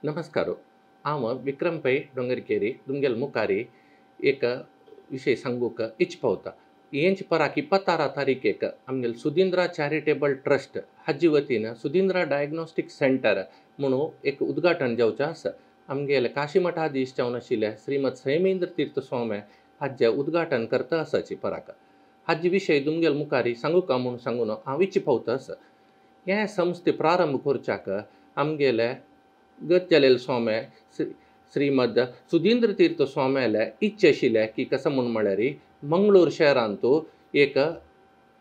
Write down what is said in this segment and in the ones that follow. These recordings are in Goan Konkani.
नमस्कार, हांव विक्रम पै डोंगरकेरी तुमगेल मुखारी एक विशय सांगूंक इच्छ पावता. हेंच पराक 26 तारीखेक आमगेल सुधींद्रा चॅरिटेबल ट्रस्ट हाजे वतीन सुधींद्रा डायग्नोस्टीक सेंटर म्हणून एक उद्घाटन जावचें आसा. आमगेले काशी मठाधीश जावन आशिल्ले श्रीमद सैमेंद्र तीर्थ स्वामी हाजें उद्घाटन करता आसाची पराक. हाजे विशय तुमगेल मुखारी सांगूका म्हूण सांगून हांव इच्छ पावता आसा. हे संस्थे प्रारंभ करच्याक आमगेले गत जालेले स्वामी श्रीमद सुधींद्र तीर्थ स्वाम्याले इच्छा आशिल्ले की कसं म्हूण म्हळ्यार मंगळूर शहरांतू एक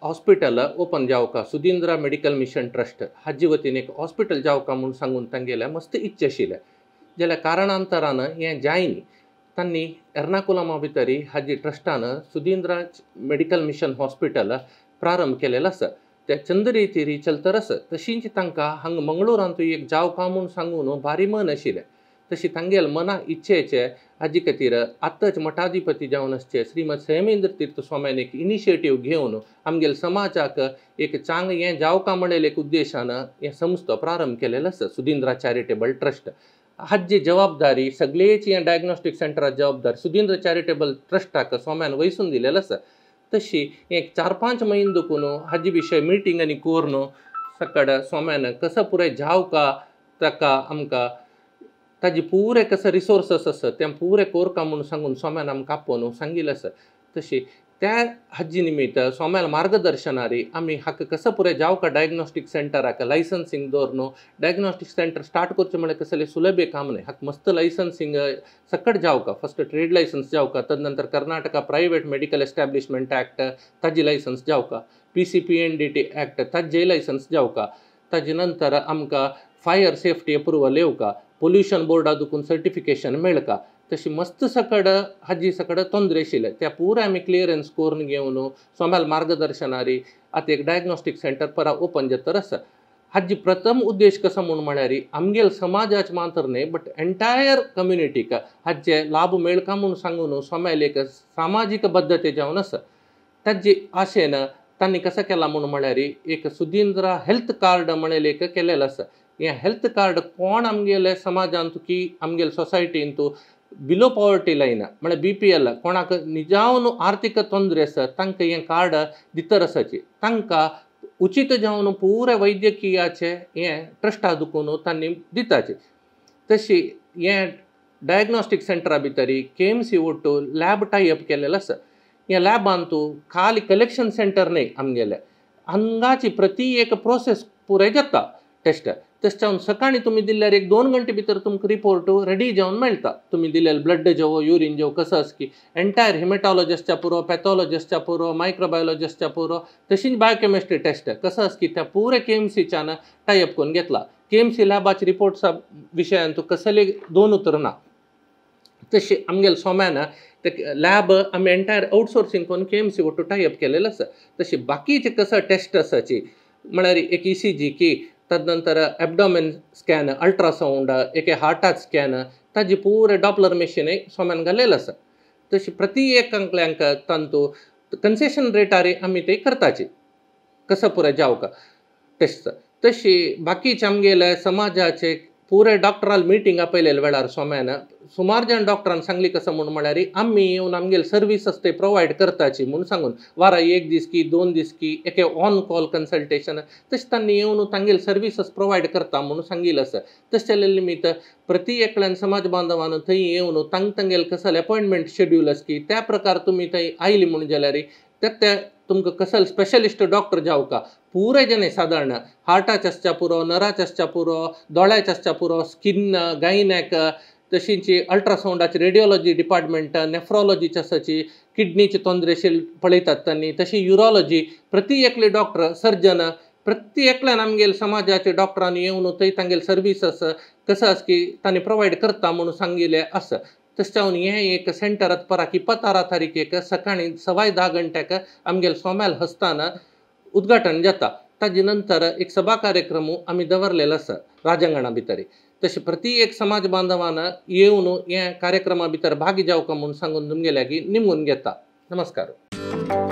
हॉस्पिटल ओपन जावका, सुधींद्रा मेडिकल मिशन ट्रस्ट हाजे वतीन एक हॉस्पिटल जावका म्हूण सांगून तांगेले मस्त इच्छा आशिल्ले. जाल्यार कारणांतरान हें जायनी तांणी एर्नाकुलमा भितरी हाजी ट्रस्टान सुधींद्रा मेडिकल मिशन हॉस्पिटल प्रारंभ केलेलो आसा. ते चंद्रेचेरी चलतर आसा. तशींच तांकां हांगा मंगळूरांतूय एक जावका म्हूण सांगून भारी मन आशिल्लें. तशी तांगेल मना इच्छेचे हाजे खातीर आतांच मठाधिपती जावन आसचे श्रीमद सैमेंद्र तीर्थ स्वाम्यान एक इनिशिएटीव घेवन आमगेल समाजाक एक चांग हें जावका म्हणलेले एक उद्देशान हें संस्था प्रारंभ केलेलो आसा सुधींद्रा चॅरिटेबल ट्रस्ट. हाजी जबाबदारी सगळेची हें डायग्नोस्टीक सेंटराची जबाबदारी सुधींद्र चॅरिटेबल ट्रस्टाक स्वाम्यान वयसून दिलेलो आसा. तशी एक 4-5 म्हयने देखून हाजे विशय मिटींग आनी करून सकड स्वाम्यान कसं पुराय जावका ताका आमकां ताजे पुरे कसं रिसोर्सस आसा तें पुरे कोरका म्हूण सांगून स्वाम्यान आमकां आपोवन सांगिल्लें आसा. तशी त्या हाजे निमित्त स्वाम्याल मार्गदर्शनारी आमी हाका कसं पुराय जावका डायग्नोस्टीक सेंटराक लायसन्सिंग दवरून डायग्नोस्टीक सेंटर स्टार्ट करचें म्हळ्यार कसलें सुलभ काम न्हय. हाका मस्त लायसन्सिंग सकट जावका, फस्ट ट्रेड लायसन्स जावका, तदनंतर Karnataka private medical establishment act ताजी लायसन्स जावका, PCPNDT act ताजें लायसन्स जावका, ताजे नंतर आमकां फायर सेफ्टी अप्रुवल येवका, पोल्युशन बोर्डा दुकून सर्टिफिकेशन मेळका. तशी मस्त सकड हाजी सकड तोंदरे आशिल्ले त्या पुराय आमी क्लियरन्स करून घेवन स्वाम्याल मार्गदर्शनारी आतां एक डायग्नोस्टीक सेंटर परा ओपन जातर आसा. हाजी प्रथम उद्देश कसो म्हूण म्हळ्यार आमगेल समाजाच मात्र न्हय बट एंटायर कम्युनिटीक हाजे लाभ मेळका म्हूण सांगून स्वाम्याल एक सामाजीक बद्दते जावन आसा. ताजे आशेन तांणी कसं केलां म्हूण म्हळ्यार एक सुधींद्रा हेल्थ कार्ड म्हणलें एक केलेलें आसा. हें हेल्थ कार्ड कोण आमगेले समाजांत की आमगेले सोसायटींत बिलो पॉवर्टी लायन म्हळ्यार BPL कोणाक निजावन आर्थीक तोंदरे आसा तांकां हें कार्ड दितर आसाची. तांकां उचित जावन पुराय वैद्यकीयाचें हें ट्रस्टा दुकून तांणी दिताचे. तशी हें डायग्नोस्टीक सेंटरा भितरी KMC ಒಟ್ಟು ಲ್ಯಾಬ್ ಟೈಅಪ್ केलेलें आसा. ह्या लॅबांतू खाली कलेक्शन सेंटर न्हय आमगेलें, हांगाची प्रति एक प्रोसेस पुराय जाता टेस्ट. तशें जावन सकाळीं तुमी दिल्यार एक 2 घंटे भितर तुमकां रिपोर्ट रेडी जावन मेळटा. तुमी दिलेले ब्लड जेवो युरीन जेवो कसो आसा की एंटायर हिमेटॉलॉजिस्टच्या पुरो, पॅथॉलॉजिस्टच्या पुरो, मायक्रोबायोलॉजिस्टच्या पुरो, तशीच बायोकेमिस्ट्री टेस्ट कसो आसा की त्या पुरे KMCच्यान टायअप करून घेतला. KMC लॅबाचे रिपोर्ट्सा विशयान तूं कसले 2 उतरां ना. तशी आमगेले स्वाम्यान ते लॅब आमी एंटायर आउटसोर्सिंग करून KMC ಒಟ್ಟು टायअप केलेलें आसा. तशी बाकीचे कसो टेस्ट आसाची म्हळ्यार एक ECG की तदनंतर एबडोमेन स्कॅन, अल्ट्रासावंड, एक हार्टाच स्कॅन, ताजी पुरे डॉपलर मशीनय स्वाम्यान घालेलें आसा. तशी प्रति एकल्यांक तांतू कन्सेशन रेटार आमी ते करताची कसं पुराय जावका टेस्ट. तशी बाकीचे आमगेले समाजाचे पुरे डॉक्टराल मिटींग आपयलेले वेळार स्वाम्यान सुमार जाण डॉक्टरान सांगली कसं म्हूण म्हळ्यार आमी येवन आमगेले सर्विसस ते प्रोवायड करताची म्हूण सांगून वारा 1 दीस की 2 दीस की एके ऑन कॉल कन्सल्टेशन तशें तांणी येवन तांगेले सर्विसस प्रोवायड करता म्हूण सांगिल्लें आसा. तशें जाल्ले निमित्त प्रति एकल्यान समाज बांधवान थंय येवन तांग तांगेले कसले अपॉयंटमेंट शेड्यूल आसा की त्या प्रकार तुमी थंय आयली म्हूण जाल्यार त्या तुमकां कसले स्पेशलिस्ट डॉक्टर जावका पुरे जने सादारण हार्टाचे आसच्या पुरो, नराचे आसच्या पुरो, दोळ्याचे आसच्या पुरो, स्किन, गायनॅक, तशींच अल्ट्रासावंडाची रेडियोलॉजी डिपार्टमेंट, नेफ्रोलॉजीचे आसाची, किडनीचे तोंदरे पळयतात तांणी, तशी युरोलॉजी, प्रति एकले डॉक्टर, सर्जन, प्रति एकल्यान आमगेले समाजाचे डॉक्टरांनी येवन थंय तांगेले सर्विसस कसो आसा की तांणी प्रोवायड करता म्हणून सांगिल्लें आसा. तशें जावन हें एक सेंटरात पराक 26 तारीखेक सकाळीं 10:15 घंट्याक आमगेले स्वाम्याल हस्तान उद्घाटन जाता. ताजे नंतर एक सभा कार्यक्रम आमी दवरलेलो आसा राजांगणा भितर. तशें प्रति एक समाज बांधवान येवन हे कार्यक्रमा भितर भागी जावका म्हूण सांगून तुमगेल्या निमून घेता. नमस्कार.